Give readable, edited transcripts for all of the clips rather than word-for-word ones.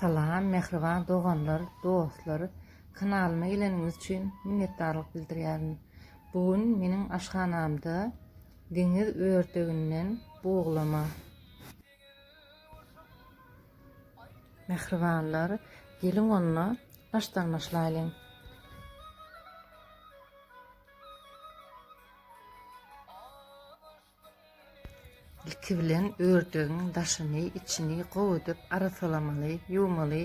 Salam mähriban doganlar, dostlar! Kanalyma geleniňiz üçin minnetdarlyk bildirýärin. Bu gün meniň aşhanamda deňiz ördeginden buglama. Mähribanlar, geliň onda başdan başlaýlyň. Ilki bilen ördegiň daşyny, içini gowy edip arassalamaly, ýuwmaly,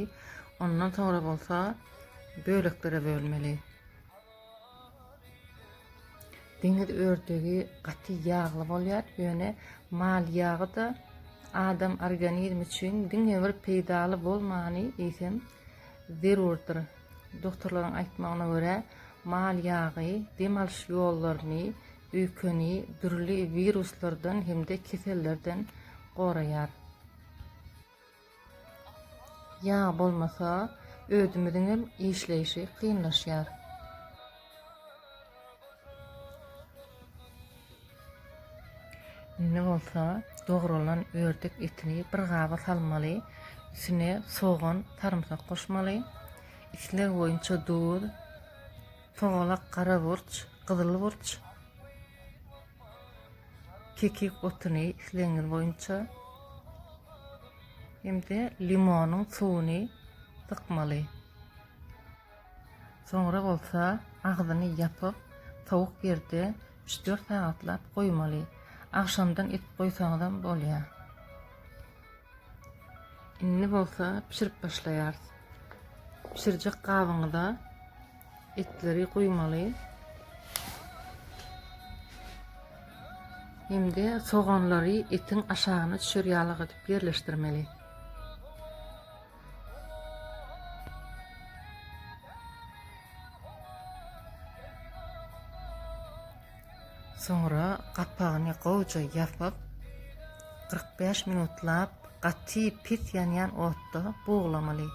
ondan soňra bolsa böleklere bölmeli. Deňiz ördegi gaty ýagly bolýar, ýöne mal ýagy-da adam organizmi üçin diňe bir peýdaly bolmany, eýsem zerurdyr. Dogtorlaryň aýtmagyna görä, mal ýagy dem alyş ýollaryny, öýkeni dürli wiruslardan hem-de kesellerden goraýar. Ýag bolmasa, ödümiziňem işleýşi kynlaşýar. Indi bolsa dogralan ördek etini bir gaba salmaly, üstüne sogan, sarymsak goşmaly. Isleg boýunça duz, togalak gara burç, gyzyl burç, kekik otuny islegiňiz boýunça hem-de limonyň suwuny sykmaly. Soňra bolsa agzyny ýapyp, sowuk ýerde üç-dört sagatlap goýmaly. Agşamdan edip goýsaňyzam bolýar. Indi bolsa bişirip başlaýarys. Bişirjek gabyňyza etleri guýmaly. Hem-de soganlary etiň aşagyna düşer ýaly edip ýerleşdirmeli. Soňra gapagyny gowja ýapyp, 45 minutlap gaty pes ýanýan otda buglamaly.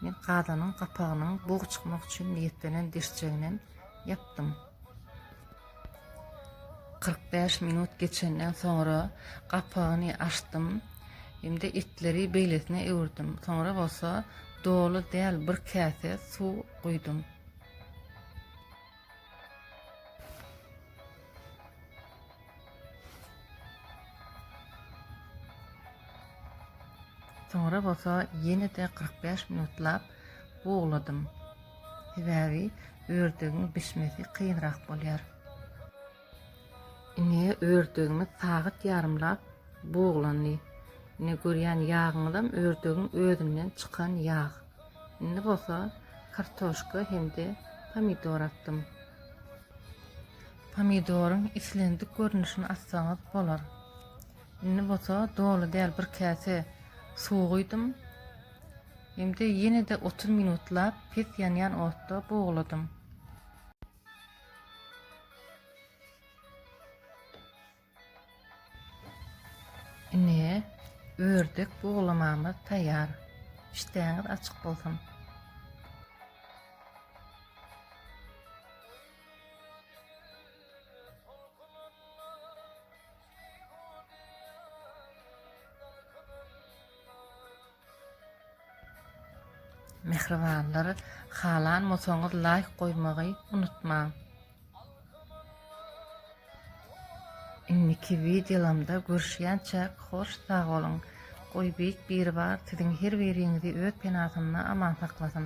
Men gazanyň gapagynyň bug çykmak üçin niýetlenen deşjeginem ýapdym. 45 minut geçenden soňra gapagyny açdym hem-de etleri beýlesine öwürdim. Soňra bolsa doly däl bir käse suw guýdum. Soňra bolsa ýene-de 45 minutlap bugladym. Sebäbi ördegiň bişmesi kynrak bolýar. Ine ördegimiz sagat ýarymlap buglandy. Ine görýän ýagyňyzam ördegiň özünden çykan ýag. Indi bolsa kartoşka hem-de pomidor atdym. Pomidoryň islendik görnüşini atsaňyz bolar. Indi bolsa doly däl bir käse suw guýdum. Hem-de ýene-de 30 minutlap pes ýanýan otda bugladym. Ine, ördek buglamamyz taýýar. Işdäňiz açyk bolsun! Mähribanlar, halan bolsaňyz laýk goýmagy unutmaň. Indiki wideolamda görüşýänçäk hoş sag boluň. Goý Beýik Biribar siziň her biriňizi öz penasynda aman saklasyn.